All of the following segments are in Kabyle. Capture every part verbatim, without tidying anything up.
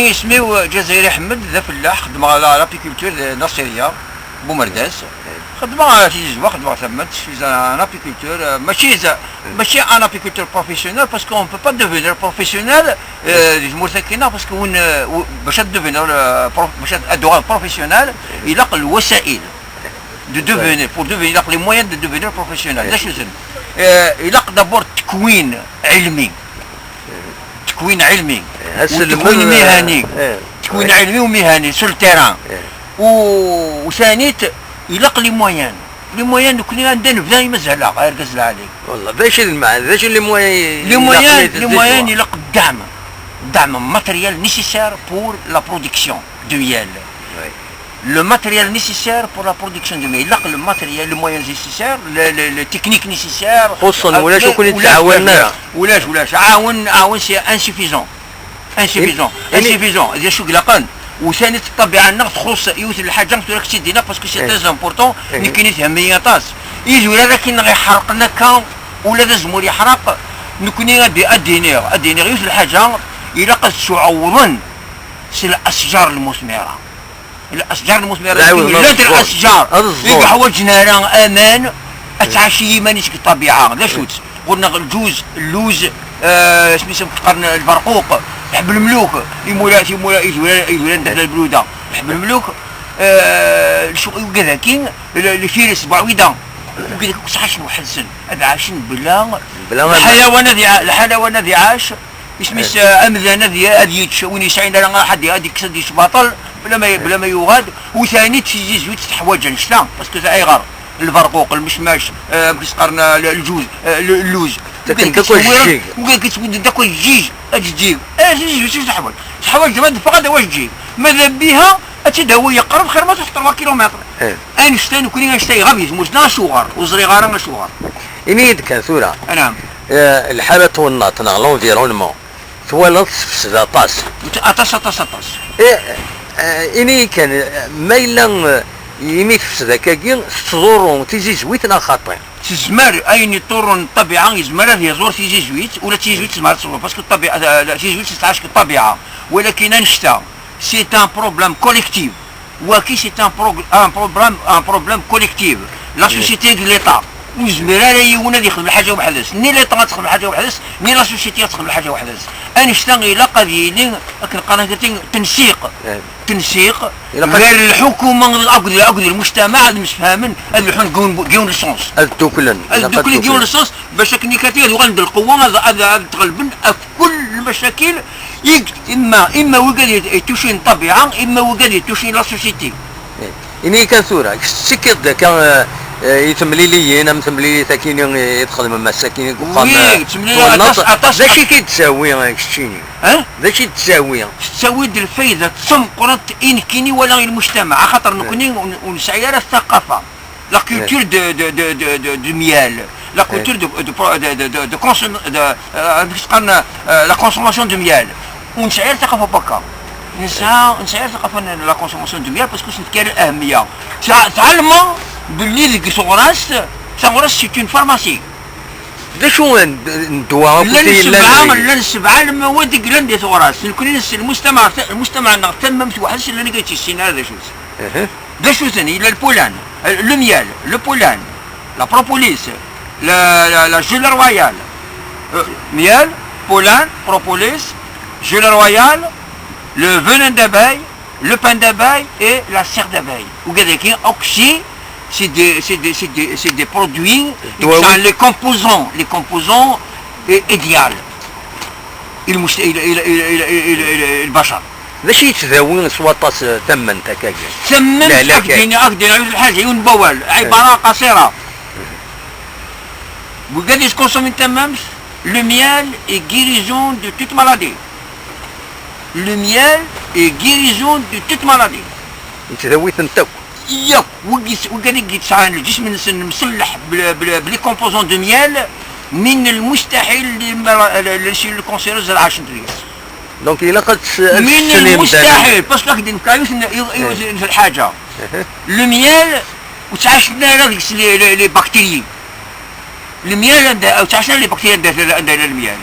Isem-iw Ǧazayri Ḥmed, d afellaḥ, xeddmeɣ la l'apiculture de Nasiriya, Bumerdas. Xeddmeɣ tizizwa, xeddmeɣ tamment, je suis un apiculteur, euh, mačči d, mačči un apiculteur professionnel, parce qu'on peut pas devenir professionnel, euh, di tmurt-agi-nneɣ, parce que win, euh, w-, bac ad devenir, euh, prof-, bac ad, ad tuɣal professionnel, ilaq lwasail de devenir, pour devenir, ilaq les moyens de devenir professionnel. D acu-ten? Euh, ilaq d'abord tekwin ilmi. Tekwin ilmi. Aselmed, tekwin mihani. Eh. Tekwin ilmi u mihani sur le terrain. Eh. U, u tanit, ilaq les moyens. Les moyens, nekkni anda nebda i mazal-aɣ, argaz lɛali. Wallah, d acu i d lmeɛna, d acu les moyens? Les moyens, les moyens, ilaq ddeɛm. Ddeɛm matériel nécessaire pour la production de miel. Oui. Le matériel nécessaire pour la production de miel. Ilaq le matériel, les moyens nécessaires, les, les, les techniques nécessaires. Xuṣṣen, euh, ulac, ulac, ulac, ulac, ulac, ulac. Aɛwen, aɛwen, c'est insuffisant. Insuffisant. Insuffisant. D acu ilaqen? U tanit ṭṭabiɛa-nneɣ txuṣṣ yiwet n lḥaǧa, tura ad k-tt-id-iniɣ, parce que c'est très important, nekkini them-iyi aṭas. Idurar akken iḥerqen akka, ula d azemmur yeḥreq, nekkini ad d-, ad d-iniɣ, ad d-iniɣ yiwet n lḥaǧa, ilaq ad ttɛawḍen s الأشجار المثمرة. الأشجار المثمرة, llant الأشجار i yeḥwaǧen ara aman, ad tɛac i yiman-is deg ṭṭabiɛa. D acu-tt? Ɣur-neɣ lǧuz, lluz, eh, asmi s-, qqaren lberquq, lḥebb lemluk, imura, timura, idurar, idurar n dehla lbluda, lḥebb lemluk, eh, lcu-, wigad-agi, l-, lfiris, buɛwida, wigad-agi akk ttɛacen weḥd-sen, ad ɛacen bla, bla lḥayawan ad iɛa-, lḥayawan ad iɛac, isem-is, eh, amdan ad y-, ad yečč, win yesɛin ara ḥedd ad yekkes ad yečč baṭel, bla ma, bla ma yuɣal, u tani d tizizwit teḥwaǧ annect-a, parce que ayɣer? Lberquq, lmecmac, eh, amek i s-qqaren, eh, l-, lǧuz, eh, l-, lluz. Takken d akk ajeǧǧig. Wigad yettwudden d akk ajeǧǧig, ajeǧǧig. Eh, tizizwit acu teḥwaǧ? Teḥwaǧ ma d-teffeɣ ad d-tawi ajeǧǧig. Ma d biha, ad tt-id-tawi yeqreb, xir ma truḥ trois kilomètres. Eh. Annect-a nekkni, annect-a iɣab di tmurt-nneɣ, acuɣer? Ur ẓriɣ ara acuɣer. Ini-yi-d kan tura. Anɛam. Eh, lḥala n twennaḍt neɣ l'environnement, twalaḍ tefsed aṭas. Aṭas, aṭas, aṭas. Eh, eh, ini-yi kan, eh, ma yella, eh, imi tefsed akkagi, tettḍurru tizizwit neɣ xaṭi? Tezmer, ayen iḍurrun ṭṭabiɛa, yezmer ad iḍur tizizwit, ula d tizizwit tezmer ad teḍur, parce que ṭṭabiɛa, eh, tizizwit tettɛac deg ṭṭabiɛa, walakin annect-a, c'est un problème collectif. Waki, c'est un prog-, un problème, un problème collectif. La société de l'État. Ur yezmir ara yiwen ad yexdem lḥaǧa weḥd-s. Ni l'État ad texdem lḥaǧa weḥd-s, ni la société ad texdem lḥaǧa weḥd-s. Annect-a ilaq ad yili, akken qqaren, tensiq. Eh. Tensiq. Ilaq ad gar lḥukuma akked, akked lmujtamaɛ ad msefhamen, ad lḥun deg yiwen, deg yiwen le sens. Ad dduklen. Ad dduklen deg yiwen le sens, bac akken ikati ad uɣalen d lqewwa, ad, ad, ad tɣelben ɣef kull lmacakil, i, imma, imma wigad yet-, yettucin ṭṭabiɛa, imma wigad yettucin la société. Eh, ini kan tura, kečč tettekkiḍ-d akka, eh, eh, i temliliyin, am temlilit akkin i, i txedmem ass-akkin deg uxxam, oui, eh, temliliyin aṭas, aṭas. D acu i k-id-ttawi, eh, keččini? Eh? D acu i d-ttawi? Tettawi-d lfayda d tameqqrant i nekkini wala i lmujtamaɛ, axaṭer nekkni ur, ur nesɛi ara ttaqafa. La culture de, de, de, de, de, de miel, la culture de, de, de, de, de, de consom-, de, euh, amek i s-qqaren, euh, la consommation de miel. Ur nesɛi ara taqafa n wakka. Nesɛa, ur nesɛi ara taqafa n la consommation de miel parce que ur s-nefki ara ahemmiya. Tɛelmeḍ belli deg teɣrast, taɣrast c'est une pharmacie. D acu n, n ddwa akk llan i yellan sebɛa, deg-, llan sebɛa lemawad i yellan di teɣrast. Nekkni s-, lmujtamaɛ, lmujtamaɛ-nneɣ tammamt weḥd-s llan i yettissin ara d acu-tt. D acu-ten? Il y a le pollen, euh, le miel, le pollen, la propolis, la, la, la gelée royale. Euh, miel, pollen, propolis, gelée royale, le venin d'abeille, le pain d'abeille et la cire d'abeille. Wigad-agi akk, c'est des, c'est des, c'est des, c'est des produits qui sont les composants, les composants, euh, idéal. Il mouche, il, il, il, il, il, il, il, البشر. D acu yettdawi s waṭas, eh, tamemt akkagi? Tamemt, lehlak, ad k-d-iniɣ, ad k-d-iniɣ yiwet n lḥaǧa, yiwen n wawal, eh, ɛibara qasira. Wigad yettkonsumin tamemt, le miel est guérison de toute maladie. Le miel est guérison de toute maladie. Yettdawi-tent akk. Yakk, wigi-, wigad i yesɛan lǧism-nsen mselleḥ bl-, bl-, bli composants de miel, من المستحيل les cellules cancéreuses ad ɛacent deg-s. Donc ilaq ad s-, ad من المستحيل, parce que ad k-d-nefk yiwet n, yiwet n lḥaǧa. Le miel, ur ttɛacen ara deg-s les, les, les bactéries. Le miel anda, ur ttɛacen ara les bactéries anda, anda, anda yella le miel.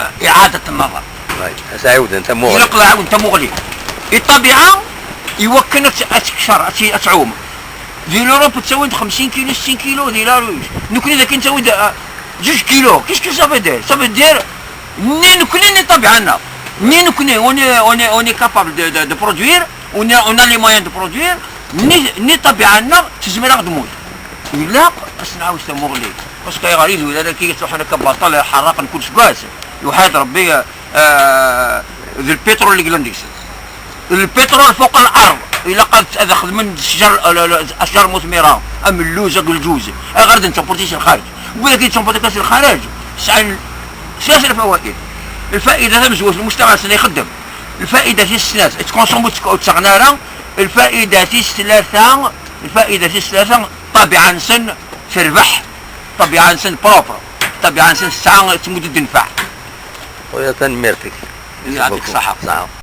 آه، إعادة النظر. Asɛiwden tamuɣli. Ilaq ad ɛawden tamuɣli. الطبيعة يمكن أت-، أتكشر، أت-، أتعوم. Di l'Europe ttawin-d خمسين كيلو، ستين كيلو di la Russie. Nekkni dagi ttawin-d, آه، جوج كيلو. Qu'est-ce que ça veut dire? Ça veut dire ni nekkni ni ṭṭabiɛa-nneɣ. Ni nekkni, on est, on est, on est capable de, de, de produire, on a, on a les moyens de produire, ni, ni ṭṭabiɛa-nneɣ tezmer ad ɣ-d-tmut. Ilaq ad s-nɛawed tamuɣli. Parce que ayɣer i d wid ara k-yettruḥun akka baṭel, ḥerraqen kul seggas? Yuḥad Rebbi, ah, d lpitrul i yellan deg-sen. Lpitrul fuq lard. Ilaq ad, ad xedmen d ccjar, la, la, acar mutmira, amelluz, agelǧuz. Ayɣer ad nettamporti si lxarǧ? Wid i yettamporti kan si lxarǧ, sɛan ثلاث الفوائد. الفائدة tamezwarut, lmujtamaɛ-nsen ixeddem. الفائدة tis snat, yettkunsum ur tt-, ur ttaɣen ara. الفائدة tis tlata, الفائدة tis tlata, ṭṭabiɛa-nsen terbeḥ, ṭṭabiɛa-nsen propre, ṭṭabiɛa-nsen tesɛa, tmudd-d nnfeɛ. Xuya, tanemmirt-ik. Yeɛṭik ṣṣeḥḥa. Ṣṣeḥḥa.